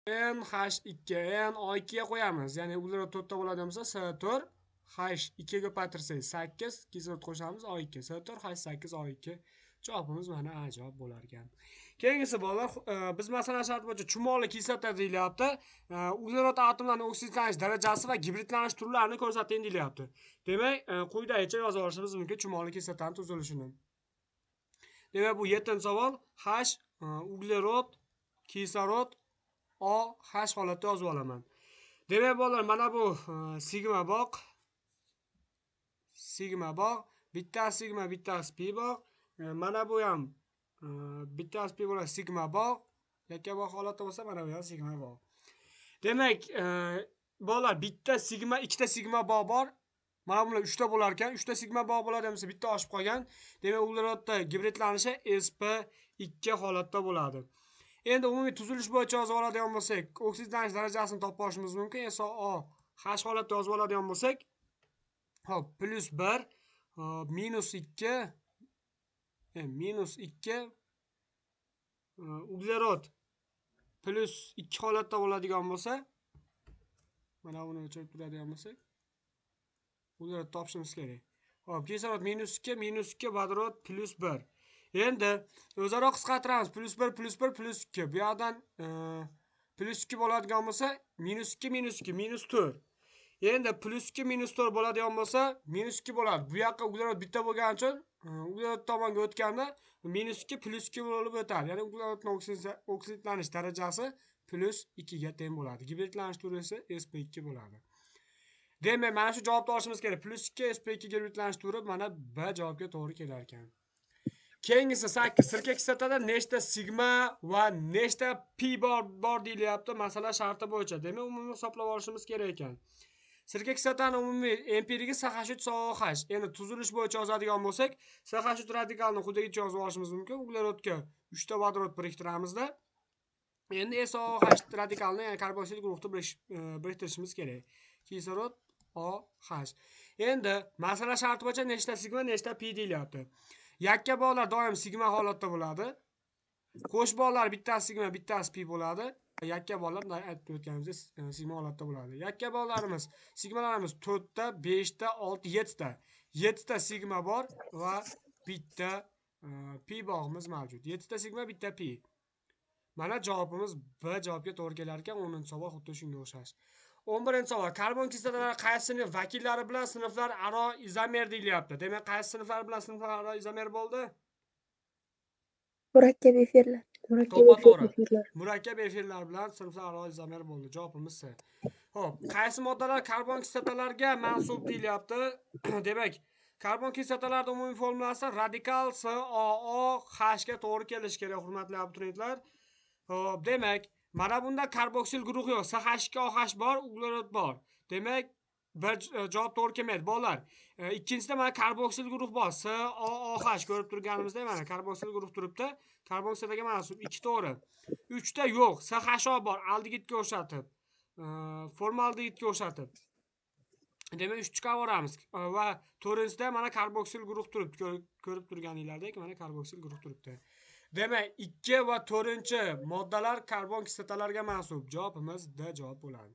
NH2 N O2 ga qo'yamiz. Ya'ni uglerod 4 ta bo'ladigan bo'lsa, S4 H2 ga ko'paytirsak 8, kislorod qo'shamiz O2. S4 H8 O2. Javobimiz mana A javob bo'lar ekan. Keyingisi bolalar, biz masalan shart bo'yicha chumoli kislota deyilyapti. Uglerod atomlarining oksidlanish darajasi va gibridlanish turlarini ko'rsating deyilyapti. Demak, quyidagicha yozib olishimiz mumkin chumoli kislotaning tuzilishini. Demak, bu 7-savol. H uglerod kislorod O H holatda yozib olaman. Demak, bolalar, mana bu sigma bog', sigma bog', bittasi sigma, bittasi pi bog'. Mana bu ham bittasi pi bo'ladi, sigma bog', yakka bog' holatda bo'lsa, mana bu ham sigma bog'. Demak, bolalar, bitta sigma, ikkita sigma bog' bor. Mana bular 3 ta bo'lar ekan, 3 ta sigma bog' bo'ladi, bo'lsa bitta oshib qolgan. Demak, uglerodda gibridlanishi sp2 holatda bo'ladi. Endi umumiy tuzilish bo'yicha yozib oladigan bo'lsak, oksidlanish darajasini topib olishimiz mumkin. SO H holatda yozib oladigan bo'lsak, hop, plus 1, hop, minus 2, minus 2, uglerod plus 2 holatda bo'ladigan bo'lsa, mana buni o'chirib turadigan bo'lsak, uglerod topishimiz kerak. Hop, kislorod minus 2, minus 2, vodorod plus 1. Endi o'zaro qisqartiramiz. Plus 1, plus 1, plus 2. Bu yoqdan plus 2 bo'ladigan bo'lsa, minus 2, minus 2, minus 4. Endi plus 2, minus 4 bo'ladigan bo'lsa, minus 2 bo'ladi. Bu yoqqa uglerod bitta bo'lgani uchun, uglerod tomonga o'tganda minus 2 plus 2 bo'lib o'tadi. Ya'ni uglerodning oksidlanish darajasi plus 2 ga teng bo'ladi. Gibridlanish turi esa sp2 bo'ladi. Demak, mana shu javobni olishimiz kerak. Plus 2 sp2 gibridlanish turi mana B javobga to'g'ri kelar ekan. Keyingisi 8. Sirka kislotada nechta sigma va nechta pi bor deyilyapti masala sharti bo'yicha. Demak, umumiy hisoblab olishimiz kerak ekan. Sirka kislotani umumiy empirigi CH3COOH. Endi tuzilish bo'yicha yozadigan bo'lsak, CH3 radikalini quyidagicha yozib olishimiz mumkin. Uglerodga 3 ta vodorod biriktiramizda. Endi SOH radikalini, ya'ni karboksil guruhni biriktirishimiz kerak. Kislorod OH. Endi masala sharti bo'yicha nechta sigma, nechta pi deyilyapti. Yakka bog'lar doim sigma holatda bo'ladi. Qo'sh bog'lar bittasi sigma, bittasi pi bo'ladi. Yakka bog'lar aytib o'tganimizdek sigma holatda bo'ladi. Yakka bog'larimiz, sigmalarimiz 4 ta, 5 ta, 6, 7 ta. 7 ta sigma bor va bitta pi bog'imiz mavjud. 7 ta sigma, bitta pi. Mana javobimiz B javobga to'g'ri kelar ekan. 10-savol xuddi shunga o'xshash. 11-savol. Karbon kislotalari qaysi sinf vakillari bilan sinflar aro izomer deyilyapti. Demak, qaysi sinflar bilan sinflar aro izomer bo'ldi? Murakkab efirlar. To'ppa-to'g'ri. Murakkab efirlar bilan sinflar aro izomer bo'ldi. Javobimiz C. Xo'p, qaysi moddalar karbon kislotalarga mansub deyilyapti? Demak, karbon kislotalarning umumiy formulasi radikal COOH ga to'g'ri kelishi kerak, hurmatli abituriyentlar. Xo'p, demak, mana bunda karboksil guruhi yo'q, CH2OH bor, uglerod bor. Demak, bir javob to'g'ri kelmaydi, bolalar. Ikkinchisida mana karboksil guruh bor, COOH ko'rib turganimizdek mana karboksil guruh turibdi. Karbon kislotaga mansub 2 to'g'ri. 3 ta yo'q, CHO bor, aldegidga o'xshatib. Formaldegidga o'xshatib. Demak, 3 chiqarib yuboramiz. Va to'rtinchisida mana karboksil guruh turibdi. Ko'rib turganinglardek mana karboksil guruh turibdi. Demak, 2 va 4-moddalar karbon kislotalarga mansub. Javobimiz D javob bo'ladi.